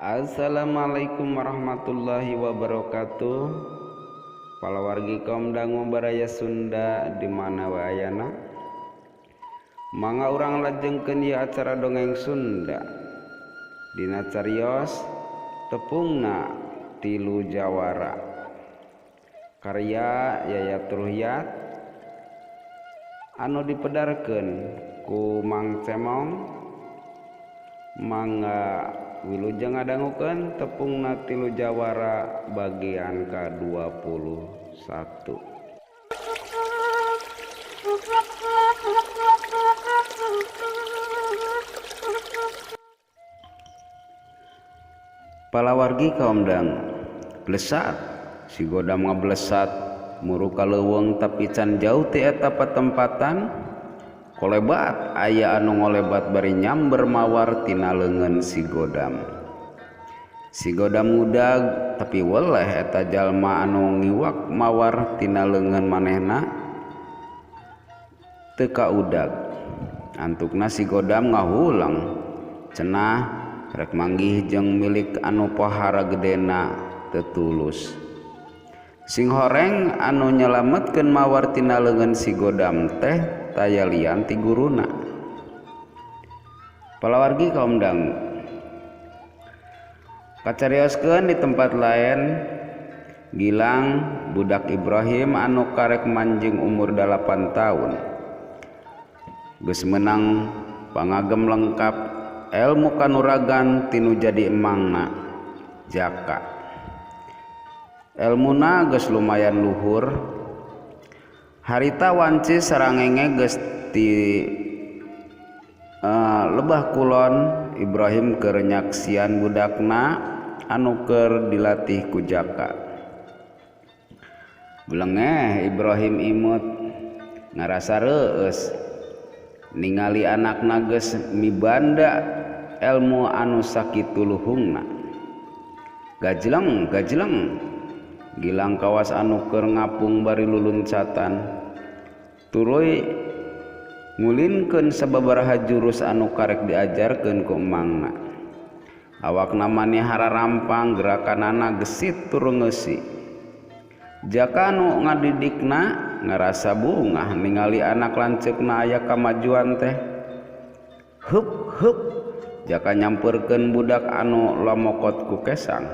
Assalamualaikum warahmatullahi wabarakatuh. Palawargi kaum dangu baraya Sunda di mana wae ayana. Mangga urang lajengkeun ieu acara dongeng Sunda. Dina carios tepungna tilu jawara. Karya Yayat Ruhyat anu dipedarkeun ku Mang Cemong. Mangga wilujeng ngadangukeun tepungna tilu jawara bagian ka-21. Palawargi kaum dangu blesat si Godam ngablesat muru ka leuweung tapi can jauh ti eta patempatan kolebat aya anu ngolebat bari nyamber mawar tina leungeun si Godam. Si Godam ngudag tapi weleh eta jalma anu ngiwak mawar tina leungeun manehna teu kaudag. Antukna si Godam ngahulang cenah rek manggih jeung milik anu pohara gedena teu tulus. Sing horeng anu nyelametkeun mawar tina leungeun si Godam teh taya lian ti guruna. Palawargi kaum dangu kacarioskeun di tempat lain, Gilang budak Ibrahim anu karek manjing umur 8 tahun geus meunang pangagem lengkap elmu kanuragan tinu jadi emangna Jaka. Elmuna geus lumayan luhur. Harita wanci sarangenge geus ti lebah kulon Ibrahim keur nyaksian budakna anu keur dilatih ku Jaka. Belengeh Ibrahim imut ngarasa reueus ningali anakna geus mibanda elmu anu sakitu luhungna. Gajleng gajleng Gilang kawas anu keur ngapung bari luluncatan tuluy ngulinkeun sababaraha jurus anu karek diajarkeun ku emangna. Awakna mani hararampang gerakanana gesit tur ngeusi. Jaka anu ngadidikna ngarasa bungah ningali anak lanceukna aya kamajuan teh. Hup hup Jaka nyampeurkeun budak anu lamokot ku kesang.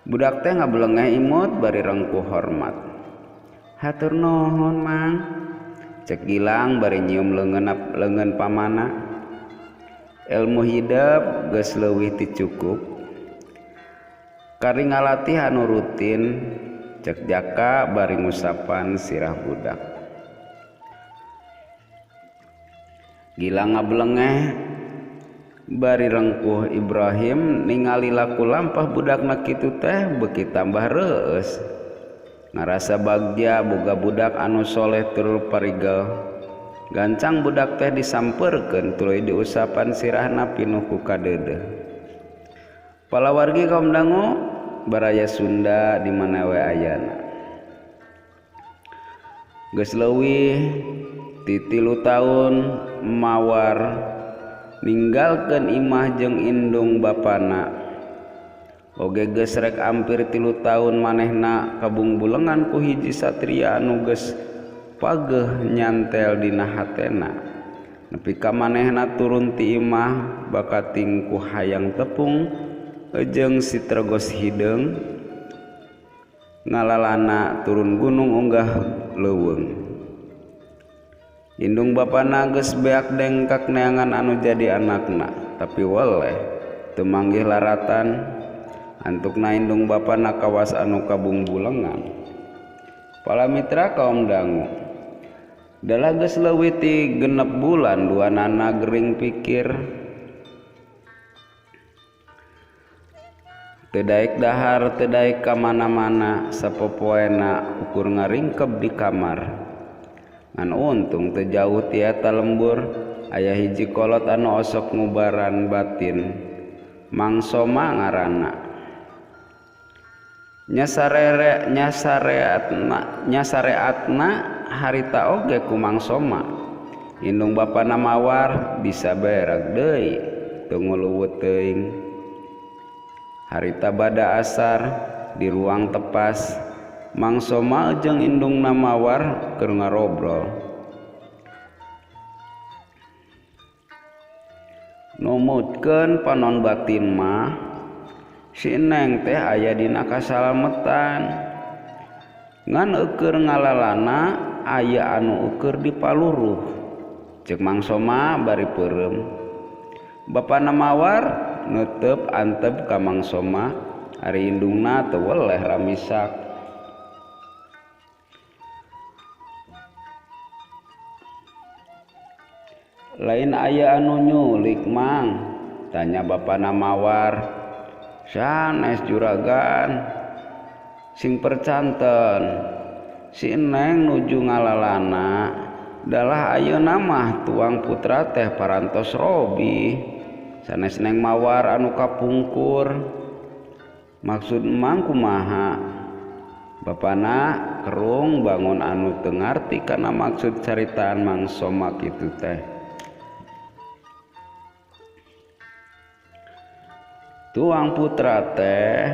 Budak teh ngabelengeh imut bari rengkuh hormat. Hatur nuhun Mang, cek Gilang bari nyium leungeun pamana. Elmu hidep geus leuwih ti cukup. Kari ngalatih anu rutin, cek Jaka bari ngusapan sirah budak. Gilang ngabelengeh bari rengkuh Ibrahim ningali laku lampah budakna kitu teh beuki tambah reueus. Ngarasa bagja boga budak anu soleh tur parigel. Gancang budak teh disampeurkeun tuluy diusapan sirahna pinuh ku kadeudeuh. Palawargi kaum dangu baraya Sunda di mana we ayana. Geus leuwih ti 3 taun mawar ninggalkeun imah jeung indung bapana. Oge geus rek ampir 3 taun manehna kabungbulengan ku hiji satria anu geus pageuh nyantel dina hatena. Nepi ka manehna turun ti imah bakating ku hayang tepung jeung si Tregos hideung ngalalana turun gunung unggah leuweung. Indung bapana geus beak dengkak neangan anu jadi anakna, tapi weleh teu manggih laratan. Antukna indung bapana kawas anu kabungbulengan. Palamitra kaum dangu dalah geus leuwih ti 6 bulan duanana gering pikir. Teu daek dahar teu daek ka mana-mana sapopoena ukur ngaringkeb di kamar. Ngan untung teu jauh ti eta lembur aya hiji kolot anu osok ngubaran batin. Mang Soma ngaranna. Nyasareatna harita oge ku Mang Soma. Indung bapana mawar bisa berak deui teu nguluwut teuing. Harita bada asar di ruang tepas Mang Soma jeung indungna Mawar keur ngarobrol. Numutkeun panon batin mah si Neng teh aya dina kasalametan. Ngan eueur ngalalana aya anu eueur dipaluruh. Ceuk Mang Soma bari peureum. Bapana Mawar neuteup antep ka Mang Soma, ari indungna teu weleh ramisak. Lain aya anu nyulik Mang? Tanya bapana Mawar. Sanes juragan, sing percanten. Si Neng nuju ngalalana, dalah ayeuna mah tuang putra teh parantos robi. Sanes Neng Mawar anu kapungkur. Maksud Mang kumaha? Bapana kerung bangun anu teu ngarti kana maksud caritaan Mang Soma kitu teh. Tuang putra teh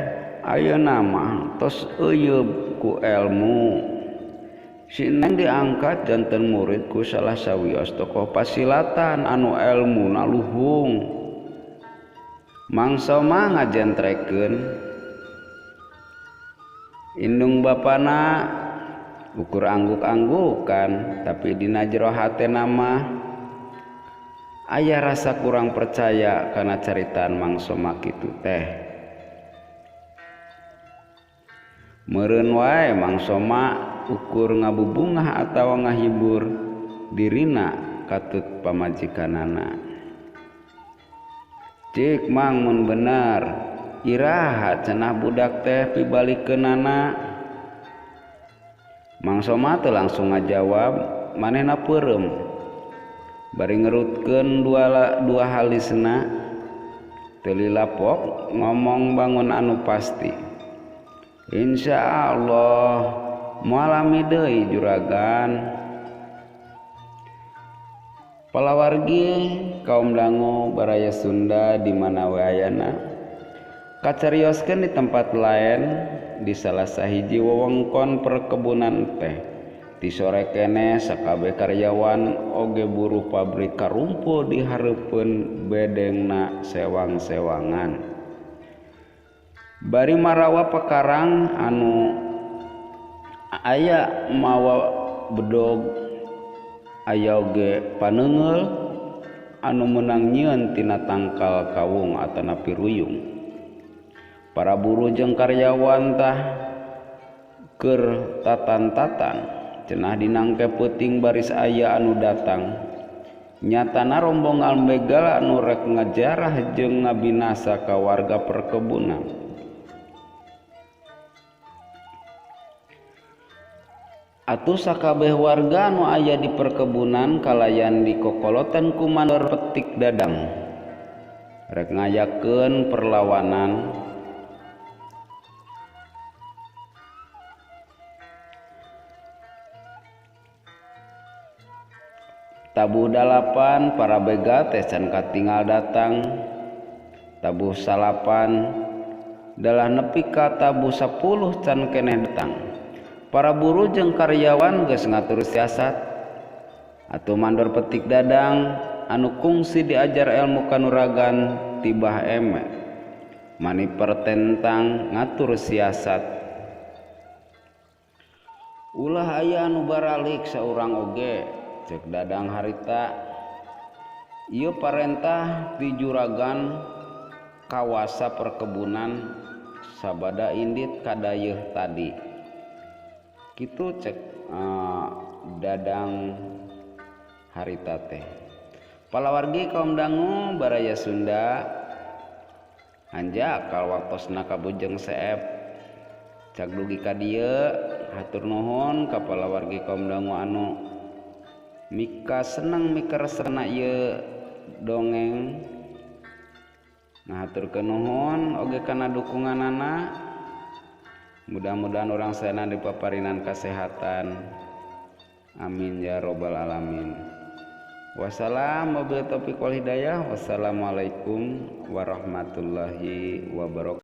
ayeuna mah tos euyeup ku elmu. Si Neng diangkat janten murid ku salah sawios tokoh pasilatan anu elmuna luhung. Mang Soma ngajentrekeun. Indung bapana ukur angguk-anggukan, tapi dina jero hatena mah aya rasa kurang percaya kana caritaan Mang Soma kitu teh. Meureun wae Mang Soma ukur ngabubungah atawa ngahibur dirina katut pamajikanana. Cik Mang mun bener, iraha cenah budak teh pibalikeunana. Mang Soma teh langsung ngajawab, manehna peureum. Bari ngerutkeun dua halisna, teu lilapok ngomong bangun anu pasti. Insya Allah moal lami deui juragan. Palawargi kaum dangu baraya Sunda di mana we ayana kacarioskeun di tempat lain di salah sahiji wewengkon perkebunan teh. Ti sore keneh sakabeh karyawan oge buruh pabrik karumpul di hareupeun bedengna sewang-sewangan. Bari marawa pekarang anu aya mawa bedog, aya oge paneunggeul anu meunang nyieun tina tangkal kawung atanapi ruyung. Para buruh jeung karyawan tah keur tatan-tatan cenah dinangke peuting baris aya anu datang. Nyatana rombongan begal anu rek ngajarah jeung ngabinasa ka warga perkebunan. Atuh sakabeh warga anu aya di perkebunan kalayan dikokolotan ku mandor petik Dadang rek ngayakeun perlawanan. Tabuh 8 para begal teh can katingal datang. Tabuh 9 dalah nepi ka tabuh 10 can keneh datang. Para buruh jeung karyawan geus ngatur siasat. Atuh mandor petik Dadang anu kungsi diajar ilmu kanuragan tibah eme mani pertentang ngatur siasat. Ulah aya anu baralik saurang oge, cek Dadang harita. Ieu parentah ti juragan kawasa perkebunan sabada indit kadayeuh tadi. Kitu cek Dadang harita teh. Palawargi kaum dangu baraya Sunda anjakal waktosna ka Bujeng Seep. Cag dugi ka dieu hatur nuhun ka palawargi kaum dangu anu mika seneng mika resepna ieu dongeng. Ngahaturkeun nuhun oge kana dukunganana. Mudah-mudahan orang sana dipaparinan kesehatan. Amin ya robbal alamin. Wassalam, wabillahi taufiq wal hidayah. Wassalamualaikum warahmatullahi wabarakatuh.